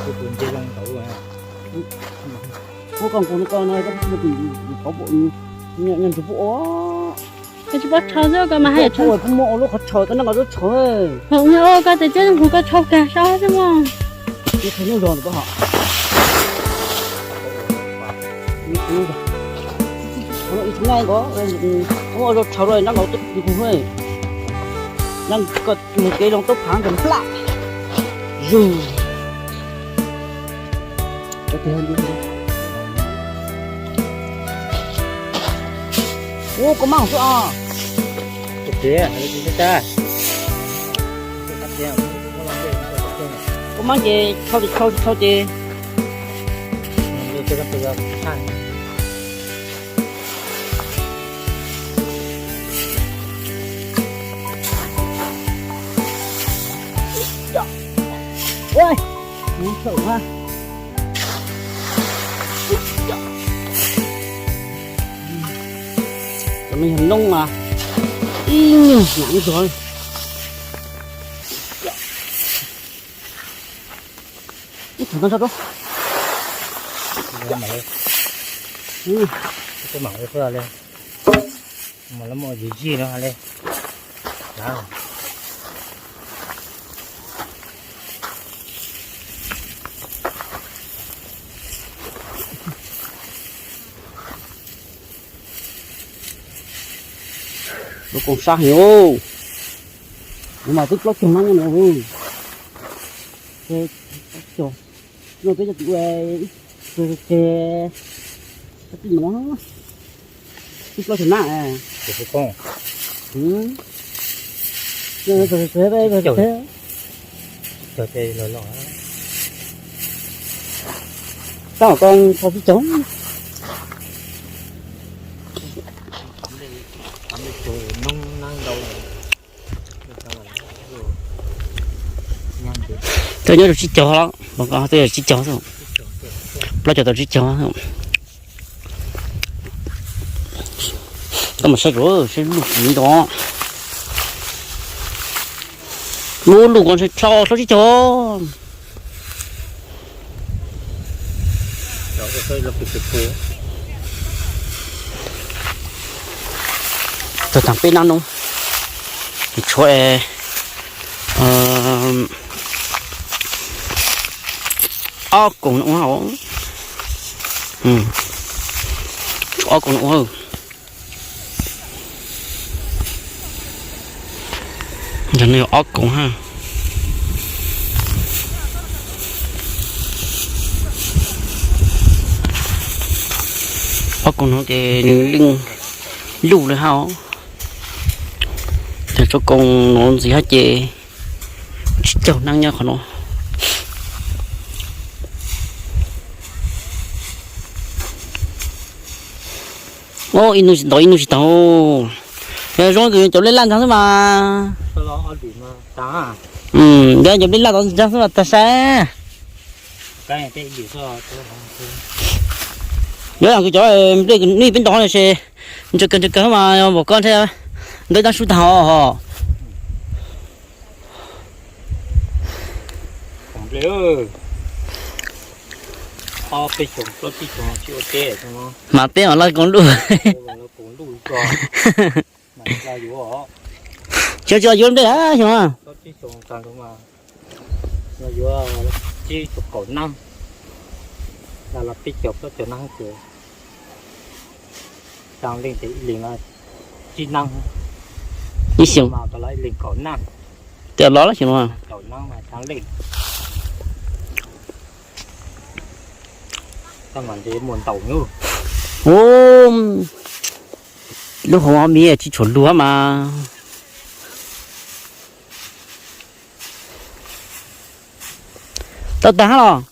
Ua koj nkaus no koj, nyob ntsug pub ua. Koj tsis paub tshau xwb koj mas hais tshau. Kuv muaj ua lub qhov tshau, koj nyob nkaus lub tshau. Hom nyob koj tes ceb hu koj tshau kag sab xwb mog. Ua zoo tshau nyob nkaus tus hu, nyob koj mus kev zoo tub phav nkaus nplaj. Zug. Ua koj maj xwb os. Koj maj ces tshau ces tshau ces tshau ces. Cov no yog noob mas ib nyuag nam ntxuag. Ib tug no tso rau. Mam li, mam li muaj yim yig no li. Lub koom sab heev. Kuv mas twb plaub caug na no. Ces no peb cov txiv ua, ces tij no twb plaub caug na. Tab tom koj tau tsib caug. Twb nyob rau tsib caug los, twb tsib caug, plaub caug tau tsib caug. Koj mam saib rau saib luj kiv nto. Lub luj ko ntshe dlhau dlhau tsib caug. Tau tag peb nab no, tshuav ob koom no ua, ob koom no ua. Yog no yog ob koom ha. Ob koom no ces nws leej luj li hab. Yog tsob koom no ntxiv hab ces tsis caug neeb nyob qhov no. Ib nus tsis tau, ib nus tsis tau. Yog zoo kws cov nplej laj ntag xwb mas. Yog cov nplej laj ntag xwb mas tag saib. Yog kws cov nplej nej peb nto no ces ntsa kawg ntsa kawg mas npaum koj ntshe ntawd dab sub tag hos. Mas peb os lawv koom luj. Xyov tsis yuav nplej xyov. Yuav tsib caug kaum neeb, los peb caug plaub caug neeb ces tag leej ces ib leeg tsib neeb, ib xyoo ib leeg kaum neeb, tias los xyoo no kaum neeb mas tag leej. Tab mas ntshe muaj ntau. Lub hauv miv tsis tshua luag mas. Tau tag hab los?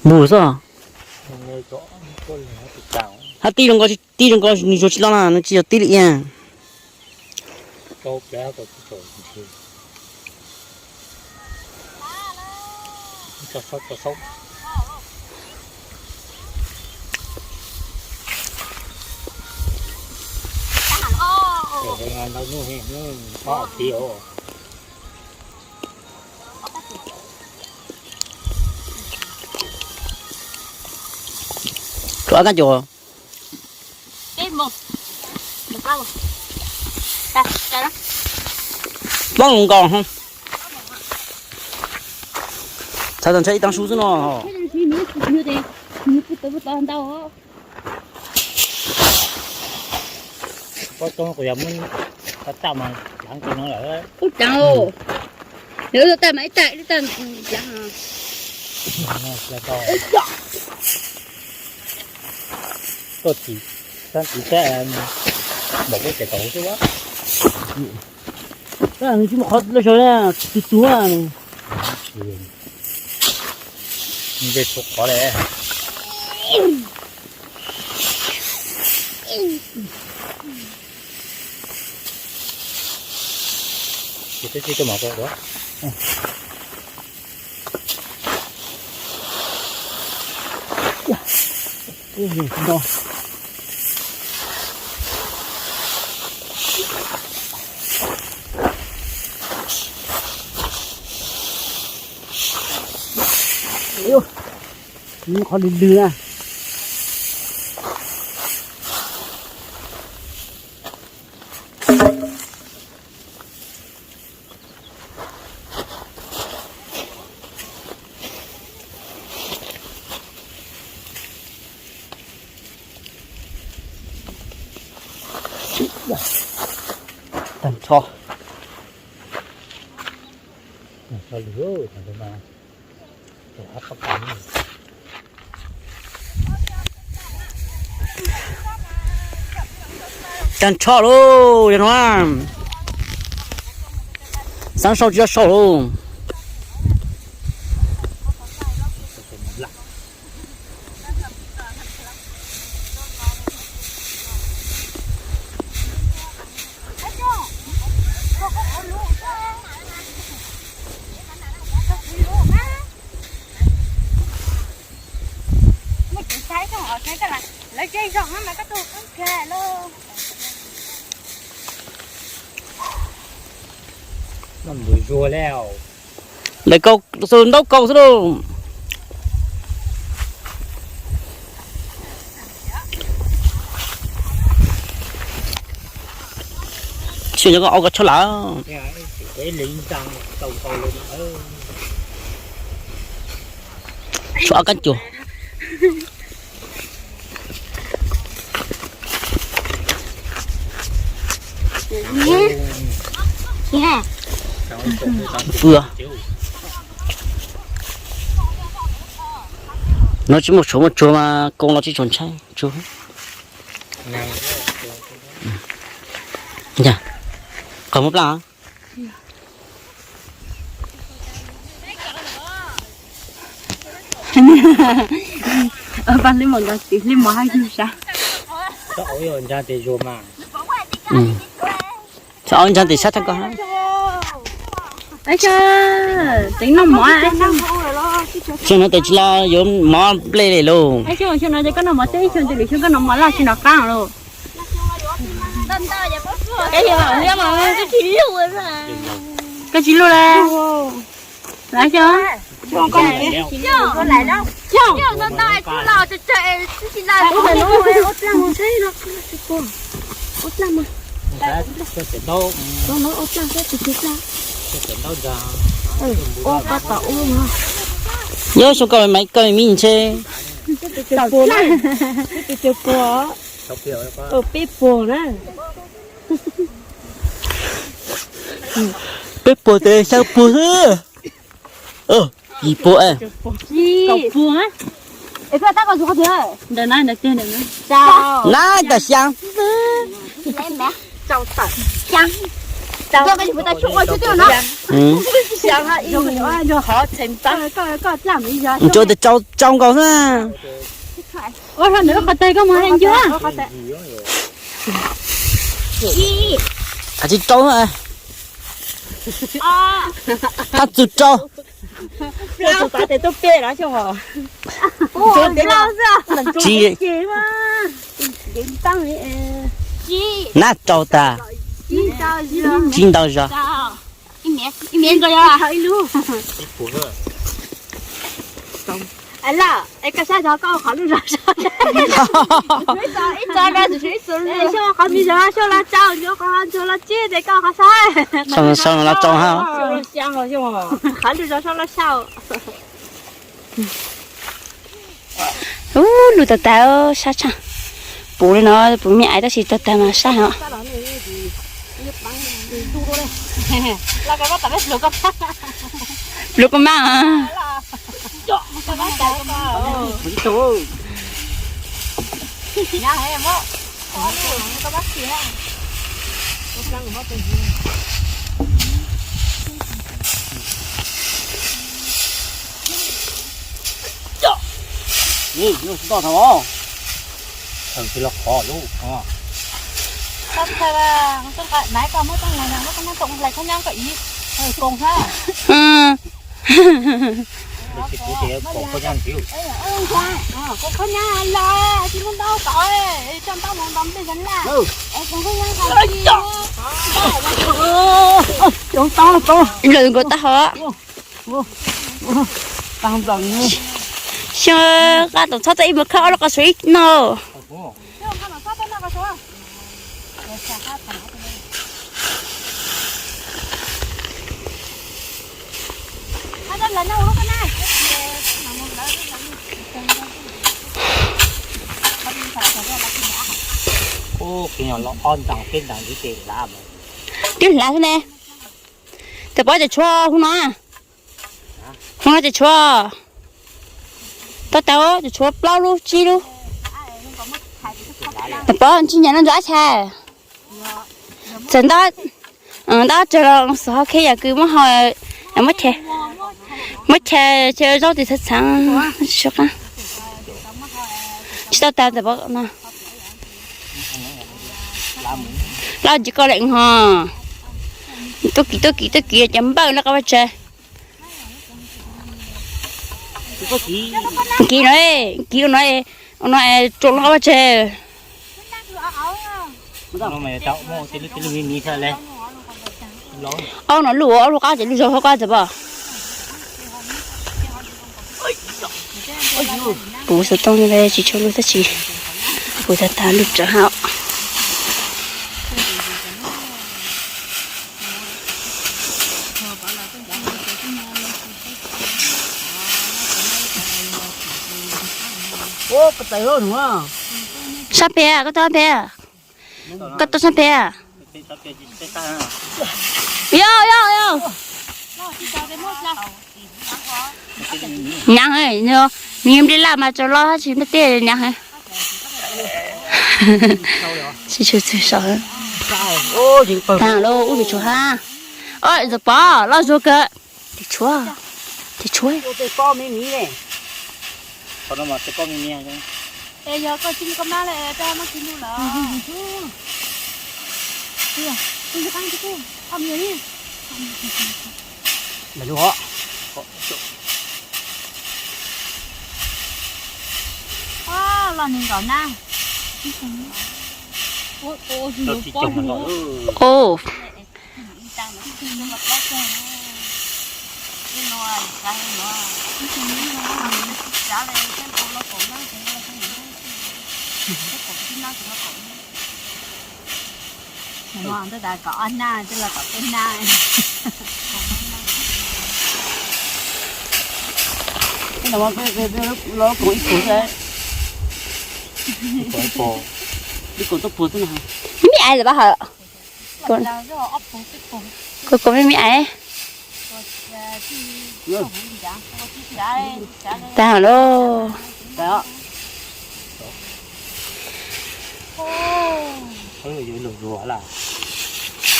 Npug xwb. Hab tib zoo nkaus, tib zoo nkaus nws tsuas tsis los na, nws tsis yog tib li iab. Koj kab cua. Poob nkaus. Txhais tau ntshai ib tag sub xwb no. Pob toob kuv yog muab tau tag mas lav kiag no lawm. Ub, lav, lawv tau tag mas ib tag ib tag lav. Tuaj txiv, txiv teb npaum kuj tseem tau xwb. Nws tsis muaj qhov loj saud, tus tus nce txhua qhov li. Ces peb sib tuaj mov ko ua. Qhov lwg lwg na. Tag nrho. Tag nrho lauj, yog no xav sau tsis tau sau lauj. Lawv kaus, ntaub kaus xwb lauj. Tsis yog koj au koj tshuaj lawm. Tshuaj kab cua. Fwj. No tsis muaj tshuaj muaj tsuag mas koo los tsis tshua ntshai tsuag. Qhov muaj plaj. Pab Hli Mos nkag tid, Hli Mos haj yug sab. Txhob ntshai tim sab thaj koj. Teev noj mov. Xyoo no tes tsis los yuav mov nplej li lauj. Xyoo no ces koj noj mov teb, xyoo ces lwm xyoo koj noj mov laj tsis nov qab lauj. Koj tsis luj li. Lawv xyoo. Nyob xyoo koj me koj me me ntshe. Peb puas na. Peb puas tes xya puas xwb. Yim puas. Nab tas xya. Tsuas tes tsau tsau nkaus xwb. Ua rau nws lub qhov tais koj mus hais ncua. Kav tsij rau na. Thab txug rau. Tsis, nab rau tas. Tib ntau zog. Ib miv nkaus yog ib lub. Lawm, es koj saib zog koj qhov lub zog saib. Xyov qhov miv zog xyov los tsau, xyov qhov ntsuag los tsib ces koj qhov saib. Xyov los tsau ha. Qhov lub zog xyov los sau. Ub, lub tag tag sab tshaj. Puv li no puv me ais tab sis tag tag mas sab heev. Pluav koj maj. Tsis los qhov lub. Lawm nkaus tag hov. Xyov qab tom txhob tau ib mus khawb ob lub qab suav ib no. Twb hlav xwb ne. Tes pov cov tshuaj hub no, hub no cov tshuaj, tau tau cov tshuaj plaub lub tsib lub. Tes pov tsis nyiam no ntxuav ab tshais. Txawm ntab, ntab tsawg los xov hau kheb yam kws muab hau, muab chaw, muab chaw chaw zaub tis txheev txheev, tsis qab, tsis tau tas tes pov no. Laj ntsis koj lem ho, tuaj kiv tuaj kiv tuaj kiv cov npawj no qab vaj tsaig. Kiv no, kiv no, no tsuas loj qab vaj tsaig. Ob no lub, ob lub qab ces lub zog hauv qab txawm pom. Puv xov tooj li tsis tshua lub tab sis puv tag tag lub tsawv hab. Sab pem, koj tuaj pem, koj tuaj sab pem. Yog yog yog. Nyaav heev, nws nplij laj mas tsaws loj tsis nplij tej nyaav heev. Tsis tshua txwg saum. Taag lawm ub, tus tshuav hab. Tus pov loj zuag kawg. Tus tshuav, tus tshuav. Los ni nkaus na. Ub. Los koom ib tug xwb. Ib koom tuaj puag xwb na. Me me ais lawm pab hawm. Koom, koom me me ais. Tag lawm.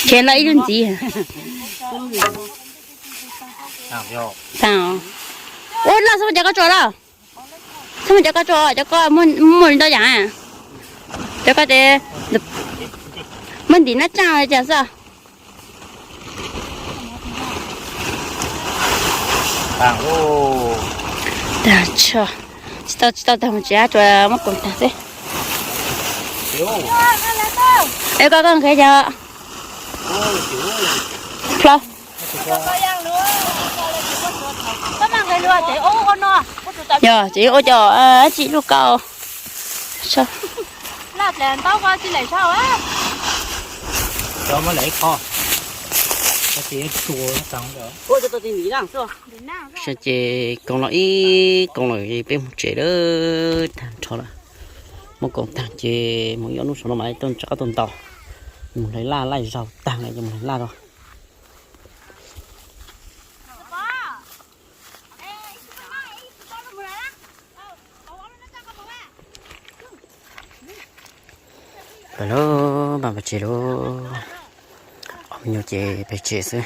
Ces no ib lub ntxiv. Tag. Ua laj xub cov koj tso lawm. Txhob muaj cov koj tso, cov koj muaj li ntau yam. Cov koj tes muaj ntim nab tsaaj li cas xwb. Tag tso, tsis tau tsis tau tag mus tsev, tsuas muab koom tag xwb. Es koj koj nqhis cov, Plaub. Yog ces ua cov dab tsi lub kau. Ces koom los ib koom lawm peb mus tsev lawm, tag nrho lawm. Muab koom tag ces mus ib ob hnub saum no mas tuaj rov qab tuaj ntaus. Mus hlais laj, laj zaus tag lawm ces mus hlais laj os. Peb los mas peb tsev lawm, ob me nyuam ces peb tsev xwb.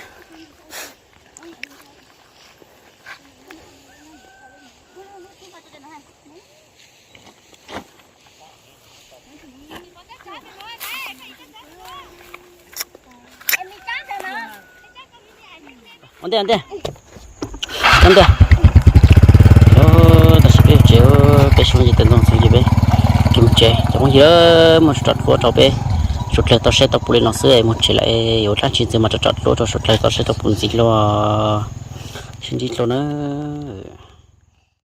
Ua ntej, ua ntej, ua ntej. Tam sim peb tsev, peb sawv ntxov tawm ntoo xwb ces peb cia mus tsev. Cov phooj ywg, muaj suav dlawg tso dluab rau peb, suav dlawg tau saib tau pum li no xwb, mus tsev lawm, yuav dlaab tsi ntxiv mas rov rov dluab rau suav dlawg tau saib tau pum ntxiv dua. Sib ntsib dlua nawb.